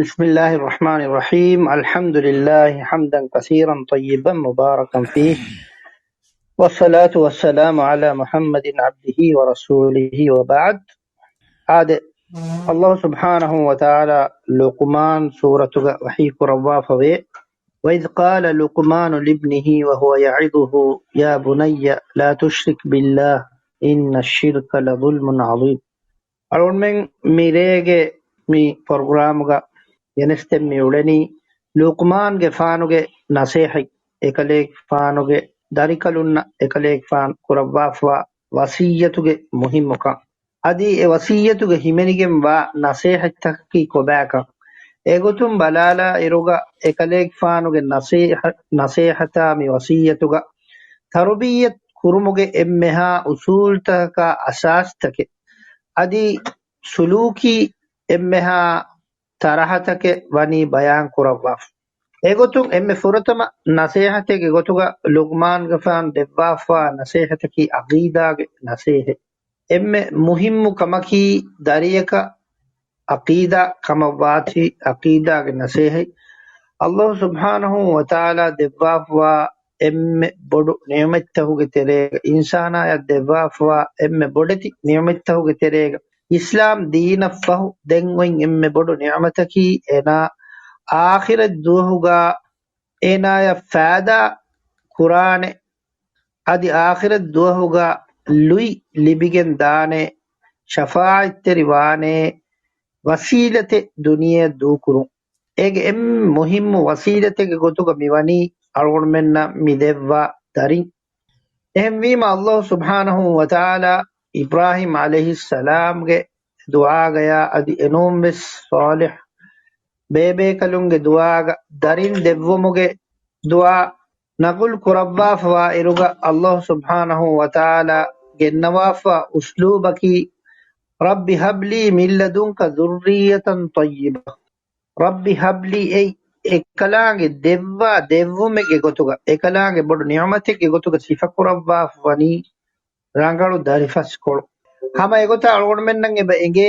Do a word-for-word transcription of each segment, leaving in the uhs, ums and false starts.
بسم الله الرحمن الرحيم. الحمد لله حمدا كثيرا طيبا مباركا فيه. والصلاة والسلام على محمد عبده ورسوله وبعد. އާދެ، ﷲ ސުބްޙާނަހޫ ވަތަޢާލާ ލުޤްމާން ސޫރަތުގަ ވަޙީ ކުރައްވާފަވޭ، وإذ قال لقمان لابنه وهو يعظه يا بني لا تشرك بالله إن الشرك لظلم عظيم. އަޅުގަނޑުމެން މިރޭގެ މި ޕްރޮގްރާމުގަ ގެނެސްދެން މި އުޅެނީ ލުޤްމާންގެފާނުގެ ނަސޭހަތް، އެކަލޭގެފާނުގެ ދަރިކަލުންނަށް އެކަލޭގެފާނު ކުރައްވާފަވާ ވަޞިއްޔަތުގެ މުހިއްމުކަން. އަދި އެ ވަޞިއްޔަތުގަ ހިމެނިގެންވާ ނަސޭހަތްތަކަކީ ކޮބާކަން. އެގޮތުން ބަލާލާ އިރުގަ އެކަލޭގެފާނުގެ ނަސޭހަ-، ނަސޭހަތާ މި ވަޞިއްޔަތުގަ ތަރުބިއްޔަތު ކުރުމުގެ އެންމެހާ އުޞޫލުތަކަކާ އަސާސްތަކެއް، އަދި ސުލޫކީ އެންމެހާ ތަރަހަތަކެއް ވަނީ ބަޔާން ކުރައްވާފަ. އެގޮތުން އެންމެ ފުރަތަމަ ނަސޭހަތެއްގެ ގޮތުގަ ލުޤްމާންގެފާނު ދެއްވާފަވާ ނަސޭހަތަކީ ޢަޤީދާގެ ނަސޭހަތް. އެންމެ މުހިއްމު ކަމަކީ ދަރިޔަކަށް ޢަޤީދާ ކަމަށްވާތީ ޢަޤީދާގެ ނަސޭހަތް. ﷲ ސުބްޙާނަހޫ ވަތަޢާލާ ދެއްވާފަވާ އެންމެ ބޮޑު ނިޢުމަތްތަކުގެ ތެރޭގަ، އިންސާނާޔަށް ދެއްވާފަވާ އެންމެ ބޮޑެތި ނިޢުމަތްތަކުގެ ތެރޭގަ، އިސްލާމް ދީނަށްފަހު ދެން އޮތް އެންމެ ބޮޑު ނިޢުމަތަކީ އޭނާ އާޚިރަތް ދުވަހުގަ އޭނާޔަށް ފައިދާ ކުރާނެ، އަދި އާޚިރަތް ދުވަހުގަ ލުއި ލިބިގެން ދާނެ، ޝަފާޢަތްތެރި ވާނެ ވަސީލަތެއް ދުނިޔެއަށް ދޫކުރުން. އޭގެ އެންމެ މުހިއްމު ވަސީލަތެއްގެ ގޮތުގަ މިވަނީ އަޅުގަނޑުމެންނަށް މި ދެއްވާ ދަރިން. އެހެންވީމަ، ﷲ ސުބްޙާނަހޫ ވަތަޢާލާ އިބްރާހީމް ޢަލައިހިއްސަލާމްގެ ދުޢާގަޔާ އަދި އެނޫންވެސް ޞާލިޙް ބޭބޭކަލުންގެ ދުޢާގަ ދަރިން ދެއްވުމުގެ ދުޢާ ނަޤުލު ކުރައްވާފަވާ އިރުގަ، ﷲ ސުބްޙާނަހޫ ވަތަޢާލާ ގެންނަވާފަ އުސްލޫބަކީ، رب هب لي من لدنك ذرية طيبة. رب هب لي، އޭ އެކަލާނގެ ދެއްވާ ދެއްވުމެއްގެ ގޮތުގަ، އެކަލާނގެ ބޮޑު ނިޢުމަތެއްގެ ގޮތުގަ ސިފަކުރައްވާފަ ވަނީ ރަނގަޅު ދަރިފަސްކޮޅު. ހަމަ އެގޮތަށް އަޅުގަނޑުމެންނަށް އެބަ އެނގޭ،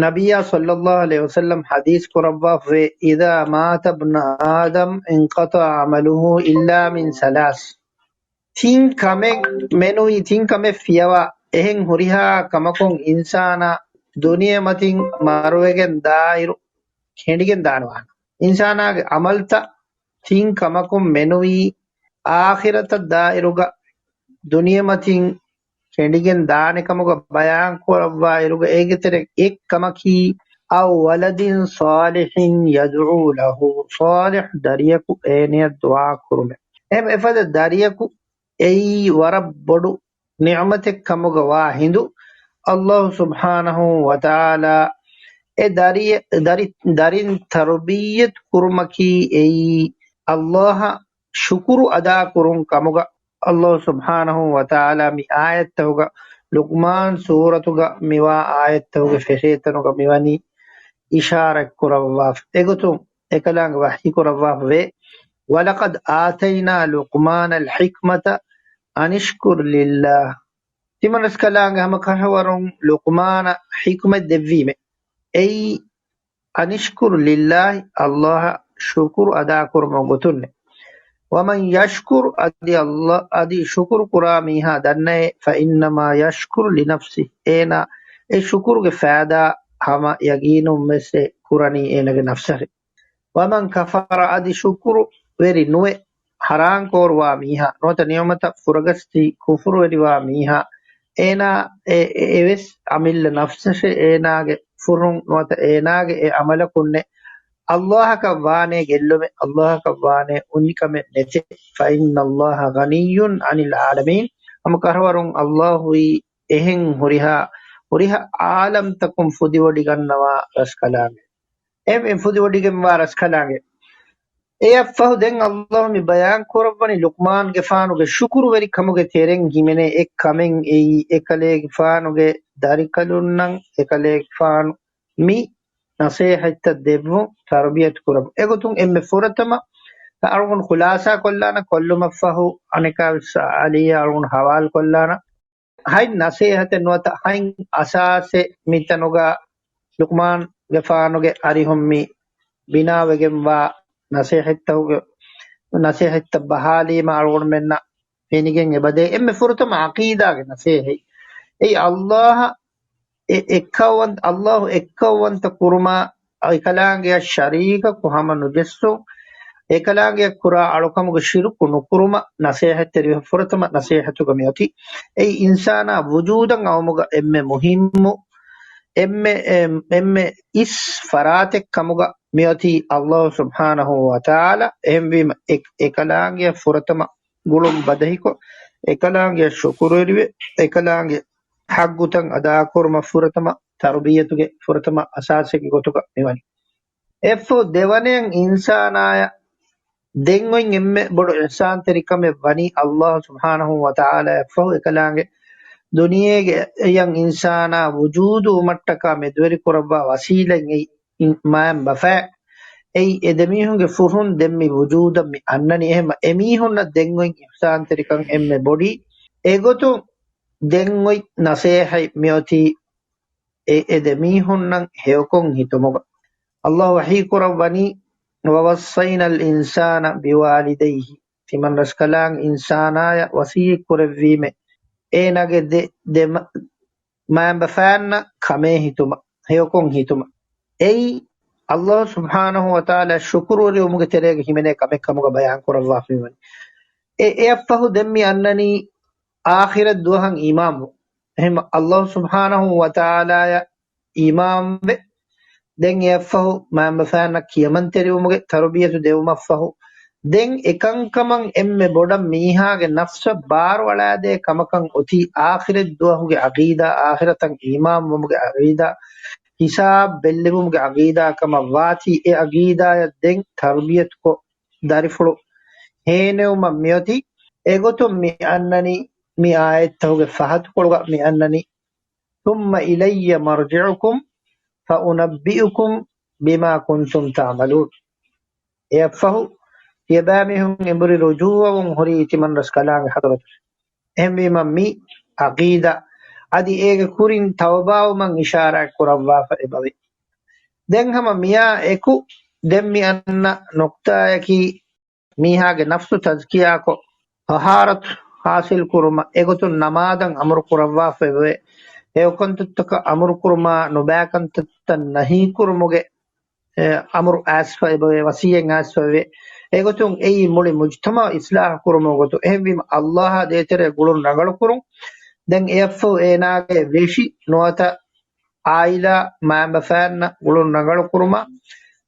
ނަބިއްޔާ ޞައްލައްލާހު ޢަލައިހި ވަސައްލަމް ޙަދީޘް ކުރައްވާފަވޭ، إذا مات ابن آدم انقطع عمله إلا من ثلاث. ތިން ކަމެއް މެނުވީ، ތިން ކަމެއް ފިޔަވާ، އެހެން ހުރިހާ ކަމަކުން އިންސާނާ ދުނިޔެމަތިން މަރުވެގެން ދާއިރު ކެނޑިގެން ދާނެ ވާނެ. އިންސާނާގެ ޢަމަލްތައް ތިން ކަމަކުން މެނުވީ، އާޚިރަތަށް ދާއިރުގަ ދުނިޔެމަތިން ކެނޑިގެން ދާނެ ކަމުގަ ބަޔާން ކުރައްވާ އިރުގަ، އޭގެ ތެރެއިން އެއް ކަމަކީ، أو ولد صالح يدعو له، ޞާލިޙު ދަރިޔަކު އޭނަޔަށް ދުޢާ ކުރުމެއް. އެހެން އެފަދަ ދަރިޔަކު އެއީ ވަރަށް ބޮޑު ނިޢުމަތެއް ކަމުގަ ވާ ހިނދު، ﷲ ސުބްޙާނަހޫ ވަތަޢާލާ އެ ދަރި-، ދަރި-، ދަރިން ތަރުބިއްޔަތު ކުރުމަކީ އެއީ ﷲ އަށް ޝުކުރު އަދާކުރުން ކަމުގަ، ﷲ ސުބްޙާނަހޫ ވަތަޢާލާ މި އާޔަތްތަކުގަ، ލުޤްމާން ސޫރަތުގަ މިވާ އާޔަތްތަކުގެ ފެށޭތަނުގަ މިވަނީ އިޝާރަތް ކުރައްވާފަ. އެގޮތުން އެކަލާނގެ ވަޙީ ކުރައްވާފަވޭ، ولقد آتينا لقمان الحكمة أن اشكر لله. ތިމަން ރަސްކަލާނގެ ހަމަ ކަށަވަރުން ލުޤްމާނަށް ޙިކްމަތް ދެއްވީމެ. އެއީ، أن اشكر لله، ﷲ އަށް ޝުކުރު އަދާކުރުމުގެ ގޮތުންނެ. ومن يشكر، އަދި ﷲ، އަދި ޝުކުރު ކުރާ މީހާ ދަންނައޭ، فإنما يشكر لنفسه، އޭނާ އެ ޝުކުރުގެ ފައިދާ ހަމަ ޔަގީނުން ވެސް އެ ކުރަނީ އޭނާގެ ނަފްސަށޭ. ومن كفر، އަދި ޝުކުރުވެރި ނުވެ، ޙަރާން ކޯރުވާ މީހާ، ނުވަތަ ނިޢުމަތަށް ފުރަގަސްދީ ކުފުރުވެރިވާ މީހާ، އޭނާ އެ، އެ، އެވެސް އަމިއްލަ ނަފްސަށެ، އޭނާގެ ފުރުން ނުވަތަ އޭނާގެ އެ ޢަމަލަކުންނެ ﷲ އަކަށް ވާނޭ ގެއްލުމެއް، ﷲ އަކަށް ވާނޭ އުނިކަމެއް ނެތޭ. فإن الله غني عن العالمين، ހަމަ ކަށަވަރުން ﷲ އީ އެހެން ހުރިހާ، ހުރިހާ ޢާލަމްތަކުން ފުދިވޮޑިގަންނަވާ ރަސްކަލާނގެ. އެ، އެ ފުދިވޮޑިގެންވާ ރަސްކަލާނގެ. އެއަށްފަހު ދެން ﷲ މި ބަޔާން ކުރައްވަނީ ލުޤްމާންގެފާނުގެ ޝުކުރުވެރިކަމުގެ ތެރެއިން ހިމެނޭ އެއް ކަމެއް އެއީ، އެކަލޭގެފާނުގެ ދަރިކަލުންނަށް އެކަލޭގެފާނު މި ނަސޭހަތްތައް ދެއްވުން، ތަރުބިޔަތު ކުރަމުން. އެގޮތުން އެންމެ ފުރަތަމަ އަޅުގަނޑު ޚުލާސާ ކޮށްލާނަ، ކޮށްލުމަށްފަހު އަނެކާވެސް އަލީއާ އަޅުގަނޑު ހަވާލު ކޮށްލާނަ. ހަތް ނަސޭހަތެއް ނުވަތަ ހަތް އަސާސެއް މިތަނުގަ ލުޤްމާންގެފާނުގެ އަރިހުން މި ބިނާވެގެންވާ ނަސޭހަތްތަކުގެ ނަސޭހަތްތައް ބަހާލީމަ އަޅުގަނޑުމެންނަށް ފެނިގެން އެބަދޭ. އެންމެ ފުރަތަމަ ޢަޤީދާގެ ނަސޭހަތް. އެއީ ﷲ އެ-، އެއްކައުވަން-، ﷲ އެއްކައުވަންތަ ކުރުމާ، އެކަލާނގެއަށް ޝަރީކަކު ހަމަ ނުޖެއްސުން، އެކަލާނގެއަށް ކުރާ އަޅުކަމުގެ ޝިރުކު ނުކުރުމަށް ނަސޭހަތްތެރިވެ ފުރަތަމަ ނަސޭހަތުގަ މިއޮތީ. އެއީ އިންސާނާ ވުޖޫދަށް އައުމުގަ އެންމެ މުހިއްމު، އެންމެ، އެ-، އެންމެ އިސް ފަރާތެއް ކަމުގަ މިއޮތީ ﷲ ސުބްޙާނަހޫ ވަތަޢާލާ. އެހެންވީމަ އެ-، އެކަލާނގެއަށް ފުރަތަމަ ގުޅުން ބަދަހިކޮށް، އެކަލާނގެއަށް ޝުކުރުވެރިވެ، އެކަލާނގެ ޙައްޤުތައް އަދާކުރުމަށް ފުރަތަމަ ތަރުބިޔަތުގެ ފުރަތަމަ އަސާސެއްގެ ގޮތުގަ މިވަނީ. އެއަށްފަހު ދެވަނަޔަށް އިންސާނާޔަށް ދެން އޮތް އެންމެ ބޮޑު އިޙްސާންތެރިކަމެއް ވަނީ ﷲ ސުބްޙާނަހޫ ވަތަޢާލާއަށްފަހު އެކަލާނގެ ދުނިޔޭގެ އެޔަށް އިންސާނާ ވުޖޫދު ވުމަށްޓަކާ މެދުވެރި ކުރައްވާ ވަސީލަތް އެއީ މާތް ބަފައިން. އެއީ އެ ދެމީހުންގެ ފުހުން ދެން މި ވުޖޫދަށް މި އަންނަނީ. އެހެންމަ އެމީހުންނަށް ދެން އޮތް އިޙްސާންތެރިކަން އެންމެ ބޮޑީ. އެގޮތުން ދެން އޮތް ނަސޭހަތް މިއޮތީ އެ، އެ ދެމީހުންނަށް ހެޔޮކޮށް ހިތުމުގަ. ﷲ ވަޙީކުރައްވަނީ، "وَوَصَّيْنَا الْإِنسَانَ بِوَالِدَيْهِ." ތިމަންރަސްކަލާނގެ އިންސާނާޔަށް ވަޞިއްޔަތް ކުރެއްވީމޭ. އޭނާގެ ދެ، ދެ މަ-، މައިންބަފައިންނަށް ކަމޭ ހިތުމަށް، ހެޔޮކޮށް ހިތުމަށް. އެއީ ﷲ ސުބްޙާނަހޫ ވަތަޢާލާ ޝުކުރުވެރިވުމުގެ ތެރޭގަ ހިމެނޭ ކަމެއް ކަމުގަ ބަޔާން ކުރައްވާފައިވަނީ. އެ، އެއަށްފަހު ދެން މި އަންނަނީ އާޚިރަތް ދުވަހަށް އީމާންވުން. އެހެން ﷲ ސުބްޙާނަހޫ ވަތަޢާލާޔަށް އީމާންވެ، ދެން އެއަށްފަހު މައިންބަފައިންނަށް ކިޔަމަންތެރިވުމުގެ ތަރުބިޔަތު ދެވުމަށްފަހު، ދެން އެކަންކަމަށް އެންމެ ބޮޑަށް މީހާގެ ނަފްސަށް ބާރު އަޅާދޭ ކަމަކަށް އޮތީ އާޚިރަތް ދުވަހުގެ ޢަޤީދާ، އާޚިރަތަށް އީމާންވުމުގެ ޢަޤީދާ، ހިސާބް ބެއްލެވުމުގެ ޢަޤީދާ ކަމަށް ވާތީ، އެ ޢަޤީދާޔަށް ދެން ތަރުބިޔަތުކޮށް، ދަރިފުޅު ހޭނެވުމަށް މިއޮތީ. އެގޮތުން މި އަންނަނީ، މި އާޔަތްތަކުގެ ފަހަތުކޮޅުގަ މި އަންނަނީ، "ثُمَّ إِلَيَّ مَرْجِعُكُمْ فَأُنَبِّئُكُمْ بِمَا كُنْتُمْ تَعْمَلُونَ." އެއަށްފަހު ތިޔަބައިމީހުން އެނބުރި ރުޖޫޢަވުން ހުރީ ތިމަންރަސްކަލާނގެ ޙަޟްރަތު. އެހެންވީމަ މި ޢަޤީދާ އަދި އޭގެ ކުރިން ތައުބާވުމަށް އިޝާރާތް ކުރައްވާފަ އެބަވޭ. ދެން ހަމަ މިއާ އެކު ދެން މި އަންނަ ނުކްތާއަކީ، މީހާގެ ނަފްސު ތަޒްކިޔާކޮށް، ޠަހާރަތު ޙާޞިލް ކުރުމަށް އެގޮތުން ނަމާދަށް އަމުރު ކުރައްވާފައެވެ. ހެޔޮކަންތައްތަކަށް އަމުރު ކުރުމާ، ނުބައިކަންތައްތައް ނަހީ ކުރުމުގެ، އެ، އަމުރު އައިސްފައެވެ، ވަޞިއްޔަތް އައިސްފައެވެ. އެގޮތުން އެއީ މުޅި މުޖްތަމަޢު އިޞްލާޙު ކުރުމުގެ ގޮތުން. އެހެންވީމަ، ﷲ އާ ދޭތެރޭ ގުޅުން ރަނގަޅު ކުރުން. ދެން އެއަށްފަހު އޭނާގެ ވެށި ނުވަތަ ޢާއިލާ މައިންބަފައިންނަށް ގުޅުން ރަނގަޅު ކުރުމަށް،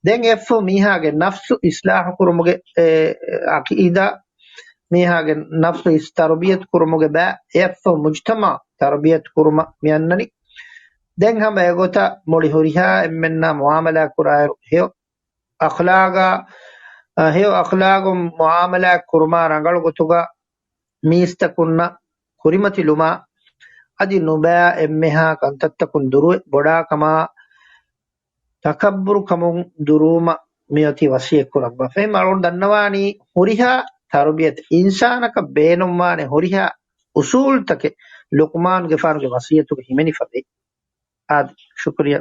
ދެން އެއަށްފަހު މީހާގެ ނަފްސު އިޞްލާޙު ކުރުމުގެ، އެ، ޢަޤީދާ، މީހާގެ ނަފްސު އިސް ތަރުބިޔަތު ކުރުމުގެ ބައި، އެއަށްފަހު މުޖްތަމަޢު ތަރުބިޔަތު ކުރުމަށް މި އަންނަނީ. ދެން ހަމަ އެގޮތަށް މުޅި ހުރިހާ އެންމެންނާ މުޢާމަލާ ކުރާއިރު، ހެޔޮ އަޚްލާގާ، އަ، ހެޔޮ އަޚްލާގުން މުޢާމަލާ ކުރުމާ ރަނގަޅު ގޮތުގަ މީސްތަކުންނަށް ކުރިމަތިލުމާ، އަދި ނުބައި އެންމެހާ ކަންތައްތަކުން ދުރުވެ، ބޮޑާކަމާ، ތަކައްބުރުކަމުން ދުރުވުމަށް މިއޮތީ ވަޞިއްޔަތް ކުރައްވާފަ. އެހެން އަޅުގަނޑު ދަންނަވާނީ ހުރިހާ ތަރުބިޔަތެއް، އިންސާނަކަށް ބޭނުންވާނެ ހުރިހާ އުޞޫލުތަކެއް ލުޤްމާނުގެފާނުގެ ވަޞިއްޔަތުގަ ހިމެނިފަ ވޭ. އާދެ، ޝުކުރިއްޔާ.